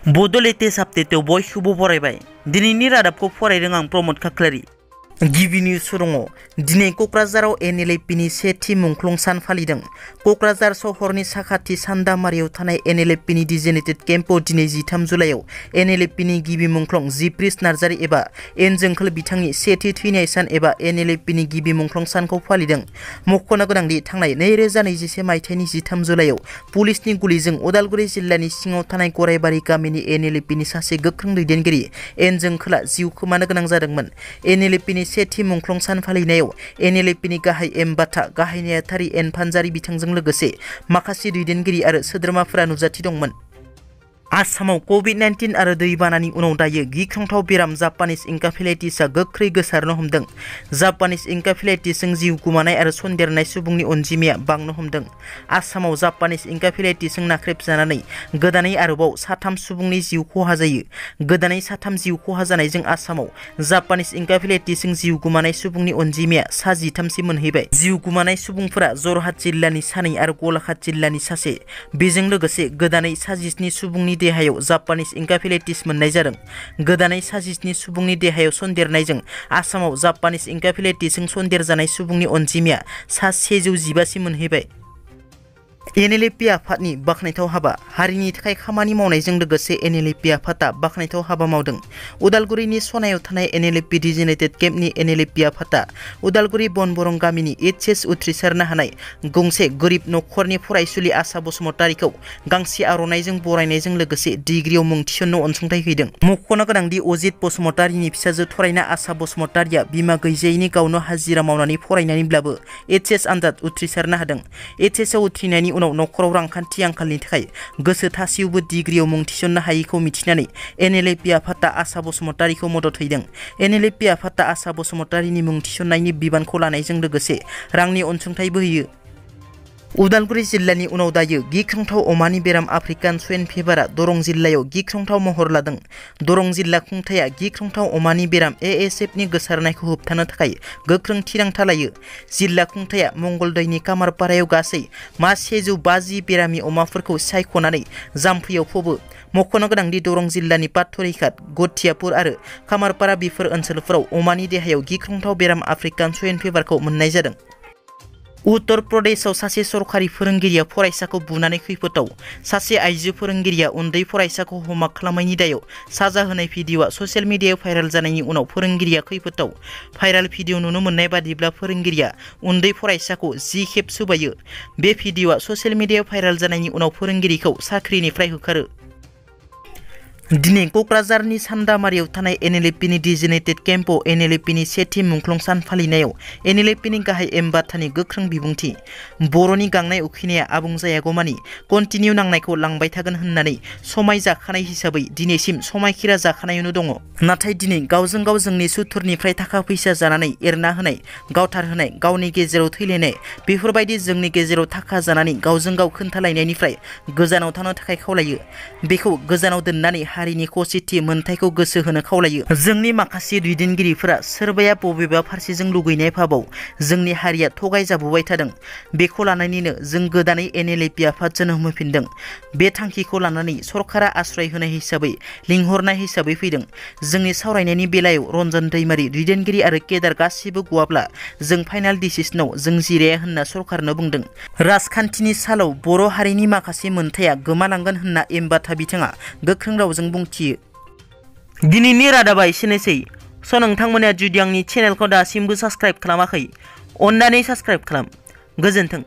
बड' लेटेस्ट आपडेटआव बयखौबो बरायबाय। दिनैनि रादाबखौ फरायदों आं प्रमद खाख्लारि। गिबि निउस दङ। दिनै क'क्राझाराव NLFBनि सेथि मुंख्लं सान फालिदों। क'क्राझार सहरनि साखाथि सान्दामारियाव थानाय NLFBनि डिजिनेटेड केम्पआव दिनै 13 जुलाइआव NLFBनि गिबि मुंख्लं जिप्रिस नार्जारी एबा एन जोंखोल बिथांनि सेथि थैनाय सान एबा NLFBनि गिबि मुंख्लं सानखौ फालिदों। मख'नो गोनांदि थांनाय 2021 मायथाइनि 13 जुलाइआव पुलिसनि गुलिजों उदालगुरि जिल्लानि सिङाव थानाय गरायबारि गामिनि NLFBनि सासे गोख्रों दैदेनगिरि एन जोंखोला जिउ खोमानो गोनां जादोंमोन। NLFBनि सेथि मुंख्लं सान फालिनायाव NLFBनि गाहाय एम बाथा, गाहाय नेहाथारि एन फानजारि बिथांजों लोगोसे माखासे दैदेनगिरि आरो सोद्रोमाफोरा नुजाथि दंमोन। आसामाव COVID-19 आरो दैबानानि उनाव दायो गिख्रंथाव बेराम जापानिज इनकाफेलाइटिसआ गोख्रै गोसारनो हमदों। जापानिज इनकाफेलाइटिसजों जिउ गोमानाय आरो सन्देरनाय सुबुंनि अनजिमाया बांनो हमदों। आसामाव जापानिज इनकाफेलाइटिसजों नाख्रेबजानानै गोदानै आरोबाव 3 सुबुंनि जिउ खहा जायो। गोदानै 3 जिउ खहा जानायजों आसामाव जापानिज इनकाफेलाइटिसजों जिउ गोमानाय सुबुंनि अनजिमाया 13 सिम मोनहैबाय। जिउ गोमानाय सुबुंफोरा जरहाट जिल्लानि 2 आरो गलाघाट जिल्लानि 1। बेजों लोगोसे गोदानै 27 सुबुंनि देहायाव जापानिज इनकाफेलाइटिस मोननाय जादों। गोदानै 27 सुबुंनि देहायाव सन्देरनायजों आसामाव जापानिज इनकाफेलाइटिसजों सन्देरजानाय सुबुंनि अनजिमाया 115 सिम मोनहैबाय। NLFB आफादनि बाख्नायथाव हाबा। हारिनि थाखाय खामानि मावनायजों लोगोसे NLFB आफादा बाख्नायथाव हाबा मावदों। उदालगुरिनि सनायाव थानाय NLFB डिजिनेटेड केम्पनि NLFB आफादा उदालगुरि बनबरं गामिनि HS उथ्रिसारनो हानाय गंसे गोरिब नखरनि फरायसुलि आशा बसुमतारीखौ गांसे आर'नाइजों बरायनायजों लोगोसे डिग्रीआव मुं थिसननो अनसुंथाइ होदों। मख'नो गोनांदि अजित बसुमतारीनि फिसाजो थरायना आशा बसुमतारीया बिमा गैजायैनि गावनो हाजिरा मावनानै फरायनानैब्लाबो HS आनजाद उथ्रिसारनो हादों। HS आव उथ्रिनायनि उनाव नखराव रांखान्थि आंखालनि थाखाय गोसो थासेयावबो डिग्रीआव मुं थिसननो हायैखौ मिथिनानै NLFB आफादा आशा बसुमतारीखौ मदद होदों। NLFB आफादा आशा बसुमतारीनि मुं थिसननायनि बिबानखौ लानायजों लोगोसे रांनि अनसुंथाइबो होयो। उदालगुरि जिल्लानि उनाव दायो गिख्रंथाव अमानि बेराम आफ्रिकान स्वाइन फिभारआ दरं जिल्लायाव गिख्रंथाव महर लादों। दरं जिल्ला खुंथाया गिख्रंथाव अमानि बेराम ASFनि गोसारनायखौ होबथानो थाखाय गोख्रों थिरांथा लायो। जिल्ला खुंथाया मंगलदैनि कामारपारायाव गासै 150 बेरामि अमाफोरखौ सायख'नानै जाम्फैयाव फबो। मख'नो गोनांदि दरं जिल्लानि पाथरिघाट, गथियापुर आरो कामारपारा बेफोर ओनसोलफोराव अमानि देहायाव गिख्रंथाव बेराम आफ्रिकान स्वाइन फिभारखौ मोननाय जादों। उत्तर प्रदेशआव सासे सरखारि फोरोंगिरिया फरायसाखौ बुनानै खैफोदाव। सासे आइजो फोरोंगिरिया उन्दै फरायसाखौ हमाक खालामनायनि दायाव साजा होनाय भिडिअ'आ ससियेल मिडियायाव भाइरेल जानायनि उनाव फोरोंगिरिया खैफोदाव। भाइरेल भिडिअ' नुनो मोननाय बादिब्ला फोरोंगिरिया उन्दै फरायसाखौ 10 खेब सुबायो। बे भिडिअ'आ ससियेल मिडियायाव भाइरेल जानायनि उनाव फोरोंगिरिखौ साख्रिनिफ्राय होखारो। दिनै क'क्राझारनि सान्दामारियाव थानाय NLFBनि डिजिनेटेड केम्पआव NLFBनि सेथि मुंख्लं सान फालिनायाव NLFBनि गाहाय एम बाथानि गोख्रों बिबुंथि। बर'नि गांनाय उखैनाया आबुं जायागौमानि कन्टिनिउ नांनायखौ लांबाय थागोन होननानै समाय जाखानाय हिसाबै दिनैसिम समायखिरा जाखानायावनो दङ। नाथाय दिनै गावजों गाव जोंनि सुथुरनिफ्राय थाखा फैसा जानानै एरना होनाय, गावथारहोनाय, गावनि गेजेराव थैलायनाय बेफोरबायदि जोंनि गेजेराव थाखा जानानै गावजों गाव खोन्थालायनायनिफ्राय गोजानाव थानो थाखाय खावलायो। बेखौ गोजानाव दोननानै हारिनि खौसेथि मोनथायखौ गोसो होनो खावलायो। जोंनि माखासे दैदेनगिरिफोरा सोरबाया बबेबा फारसेजों लुगैनाय भाबाव जोंनि हारिया थगायजाबोबाय थादों। बेखौ लानानैनो जों गोदानै NLFB आफाद जोनोम होफिनदों। बे थांखिखौ लानानै सरकारा आश्रय होनाय हिसाबै लिंहरनाय हिसाबै फैदों। जोंनि सावरायनायनि बेलायाव रन्जन दैमारि दैदेनगिरि आरो केडार गासिबो गवाब्ला जों फाइनाल डिसिसनाव जों जिराया होनना सरकारनो बुंदों। राजखान्थिनि सालाव बर' हारिनि माखासे मोनथाया गोमालांगोन होनना एम बाथा बिथाङा गोख्रों रावजों बुंथियो। दिनैनि रादाबा एसेनोसै। नोंथांमोना जुदि आंनि चेनेलखौ दासिमबो साबस्क्राइब खालामाखै, अन्नानै साबस्क्राइब खालाम। गोजोन्थों।